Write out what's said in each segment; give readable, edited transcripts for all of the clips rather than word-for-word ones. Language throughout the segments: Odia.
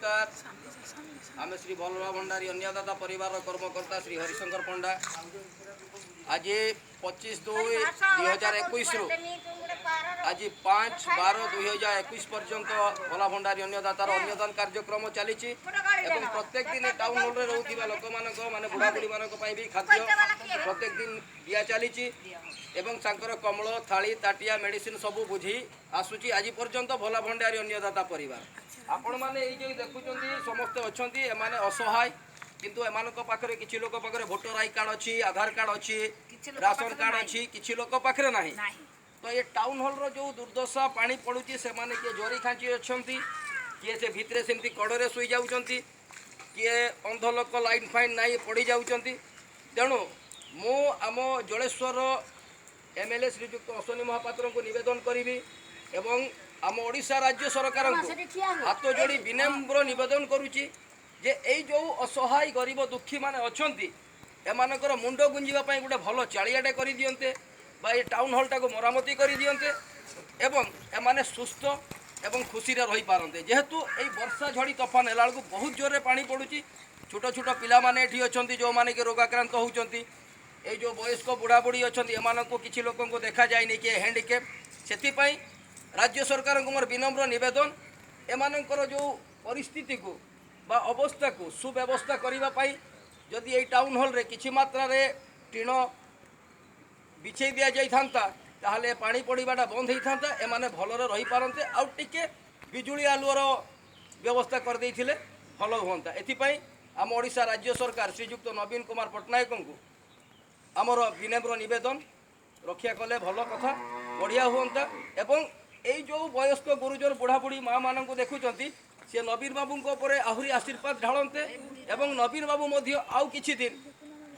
ନମସ୍କାର। ଆମେ ଶ୍ରୀ ବଲ୍ଲଭ ଭଣ୍ଡାରୀ ଅନ୍ୟଦାତା ପରିବାରର କର୍ମକର୍ତ୍ତା ଶ୍ରୀ ହରିଶଙ୍କର ପଣ୍ଡା। ଆଜି 25/2/2021ରୁ ଆଜି 5/12/2021 ପର୍ଯ୍ୟନ୍ତ ଭୋଲା ଭଣ୍ଡାରୀ ଅନ୍ୟଦାତାର ଅନ୍ୟଦାନ କାର୍ଯ୍ୟକ୍ରମ ଚାଲିଛି ଏବଂ ପ୍ରତ୍ୟେକ ଦିନ ଟାଉନ ହଲରେ ରହୁଥିବା ଲୋକମାନଙ୍କ, ମାନେ ବୁଢ଼ାବୁଢ଼ୀମାନଙ୍କ ପାଇଁ ବି ଖାଦ୍ୟ ପ୍ରତ୍ୟେକ ଦିନ ଦିଆ ଚାଲିଛି ଏବଂ ତାଙ୍କର କମ୍ବଳ, ଥାଳି, ତାଟିଆ, ମେଡ଼ିସିନ ସବୁ ବୁଝି ଆସୁଛି ଆଜି ପର୍ଯ୍ୟନ୍ତ ଭୋଲା ଭଣ୍ଡାରୀ ଅନ୍ୟଦାତା ପରିବାର। ଆପଣମାନେ ଏଇ ଯେଉଁ ଦେଖୁଛନ୍ତି, ସମସ୍ତେ ଅଛନ୍ତି, ଏମାନେ ଅସହାୟ। କିନ୍ତୁ ଏମାନଙ୍କ ପାଖରେ, କିଛି ଲୋକ ପାଖରେ ଭୋଟର I card ଅଛି, ଆଧାର କାର୍ଡ଼ ଅଛି, ରାସନ କାର୍ଡ଼ ଅଛି, କିଛି ଲୋକ ପାଖରେ ନାହିଁ। ତ ଏ ଟାଉନ ହଲ୍ର ଯେଉଁ ଦୁର୍ଦ୍ଦଶା, ପାଣି ପଡ଼ୁଛି, ସେମାନେ କିଏ ଜରି ଖାଞ୍ଚି ଅଛନ୍ତି, କିଏ ସେ ଭିତରେ ସେମିତି କଡ଼ରେ ଶୋଇଯାଉଛନ୍ତି, କିଏ ଅନ୍ଧ ଲୋକ, ଲାଇନ୍ ଫାଇନ୍ ନାହିଁ, ପଡ଼ିଯାଉଛନ୍ତି। ତେଣୁ ମୁଁ ଆମ ଜଳେଶ୍ୱର ଏମଏଲଏ ଶ୍ରୀଯୁକ୍ତ ଅଶ୍ୱିନୀ ମହାପାତ୍ରଙ୍କୁ ନିବେଦନ କରିବି ଏବଂ ଆମ ଓଡ଼ିଶା ରାଜ୍ୟ ସରକାରଙ୍କୁ ହାତ ଯୋଡ଼ି ବିନମ୍ର ନିବେଦନ କରୁଛି ଯେ ଏଇ ଯେଉଁ ଅସହାୟ ଗରିବ ଦୁଃଖୀମାନେ ଅଛନ୍ତି, ଏମାନଙ୍କର ମୁଣ୍ଡ ଗୁଞ୍ଜିବା ପାଇଁ ଗୋଟେ ଭଲ ଚାଳିଆଟେ କରିଦିଅନ୍ତେ ବା ଏ ଟାଉନ ହଲ୍ଟାକୁ ମରାମତି କରିଦିଅନ୍ତେ ଏବଂ ଏମାନେ ସୁସ୍ଥ ଏବଂ ଖୁସିରେ ରହିପାରନ୍ତେ। ଯେହେତୁ ଏଇ ବର୍ଷା ଝଡ଼ି ତୋଫାନ ହେଲା ବେଳକୁ ବହୁତ ଜୋରରେ ପାଣି ପଡ଼ୁଛି, ଛୋଟ ଛୋଟ ପିଲାମାନେ ଏଠି ଅଛନ୍ତି ଯେଉଁମାନେ କି ରୋଗାକ୍ରାନ୍ତ ହେଉଛନ୍ତି। ଏଇ ଯେଉଁ ବୟସ୍କ ବୁଢ଼ାବୁଢ଼ୀ ଅଛନ୍ତି, ଏମାନଙ୍କୁ କିଛି ଲୋକଙ୍କୁ ଦେଖାଯାଇନି, କିଏ ହ୍ୟାଣ୍ଡିକ୍ୟାପ୍। ସେଥିପାଇଁ ରାଜ୍ୟ ସରକାରଙ୍କୁ ମୋର ବିନମ୍ର ନିବେଦନ, ଏମାନଙ୍କର ଯେଉଁ ପରିସ୍ଥିତିକୁ ବା ଅବସ୍ଥାକୁ ସୁବ୍ୟବସ୍ଥା କରିବା ପାଇଁ ଯଦି ଏଇ ଟାଉନ ହଲ୍ରେ କିଛି ମାତ୍ରାରେ ଟିଣ ବିଛେଇ ଦିଆଯାଇଥାନ୍ତା, ତାହେଲେ ପାଣି ପଡ଼ିବାଟା ବନ୍ଦ ହେଇଥାନ୍ତା, ଏମାନେ ଭଲରେ ରହିପାରନ୍ତେ। ଆଉ ଟିକେ ବିଜୁଳି ଆଲୁଅର ବ୍ୟବସ୍ଥା କରିଦେଇଥିଲେ ଭଲ ହୁଅନ୍ତା। ଏଥିପାଇଁ ଆମ ଓଡ଼ିଶା ରାଜ୍ୟ ସରକାର ଶ୍ରୀଯୁକ୍ତ ନବୀନ କୁମାର ପଟ୍ଟନାୟକଙ୍କୁ ଆମର ବିନମ୍ର ନିବେଦନ, ରକ୍ଷା କଲେ ଭଲ କଥା, ବଢ଼ିଆ ହୁଅନ୍ତା। ଏବଂ ଏଇ ଯେଉଁ ବୟସ୍କ ଗୁରୁଜନ, ବୁଢ଼ାବୁଢ଼ୀ ମାଆମାନଙ୍କୁ ଦେଖୁଛନ୍ତି, ସେ ନବୀନ ବାବୁଙ୍କ ଉପରେ ଆହୁରି ଆଶୀର୍ବାଦ ଢାଳନ୍ତେ ଏବଂ ନବୀନ ବାବୁ ମଧ୍ୟ ଆଉ କିଛି ଦିନ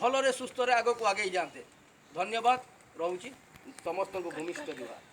ଭଲରେ ସୁସ୍ଥରେ ଆଗକୁ ଆଗେଇ ଯାଆନ୍ତେ। ଧନ୍ୟବାଦ ରହୁଛି ସମସ୍ତଙ୍କୁ, ଭୂମିଷ୍ଠ ଜୁହାର।